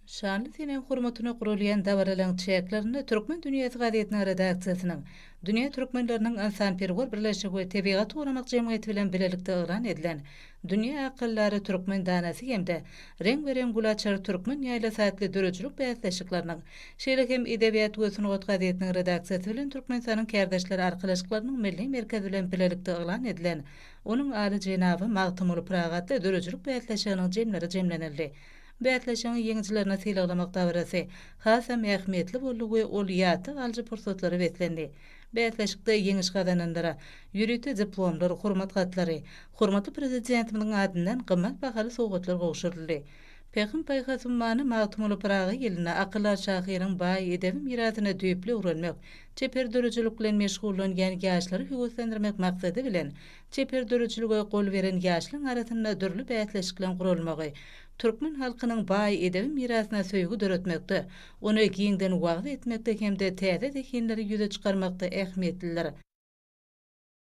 Şanly senäň hormatyna guralýan dabaralaryň çäklerinde Türkmen dünýäsi gazetiniň redaksiýasynyň Dünýä türkmenleriniň ynsanperwer birleşigi we Tebigaty goramak jemgyýeti bilen bilelikde yglan edilen Dünýä akyldary türkmen danasy hem-de Reňbe-reň gül açar türkmen ýaýlasy atly döredijilik bäsleşikleriniň, şeýle hem Edebiýat we sungat gazetiniň redaksiýasy bilen Türkmenistanyň Kärdeşler arkalaşyklarynyň Milli merkezi bilen bilelikde yglan edilen Onuň Aly jenaby Magtymguly Pyragy atly döredijilik bäsleşiginiň jemleri jemlenildi. Bäsleşigiň ýeňijilerini sylaglamak dabarasy hasam ähmiýetli boldy we ol ýatda galyjy pursatlara beslendi. Bäsleşikde ýeňiş gazananlara ýörite diplomlar, hormat hatlary, hormatly Prezidentimiziň adyndan gymmat bahaly sowgatlar gowşuryldy. Pähim-paýhas ummany Magtymguly Pyragy ýylynda akyldar şahyryň baý edebi mirasyny düýpli öwrenmek, çeper döredijilik bilen meşgullanýan ýaşlary höweslendirmek maksady bilen, çeper döredijilige gol beren ýaşlaryň arasynda dürli bäsleşikleriň guralmagy, türkmen halkynyň baý edebi mirasyna söýgi döretmekde, ony giňden wagyz etmekde hem-de täze zehinleri ýüze çykarmakda ähmiýetlidir.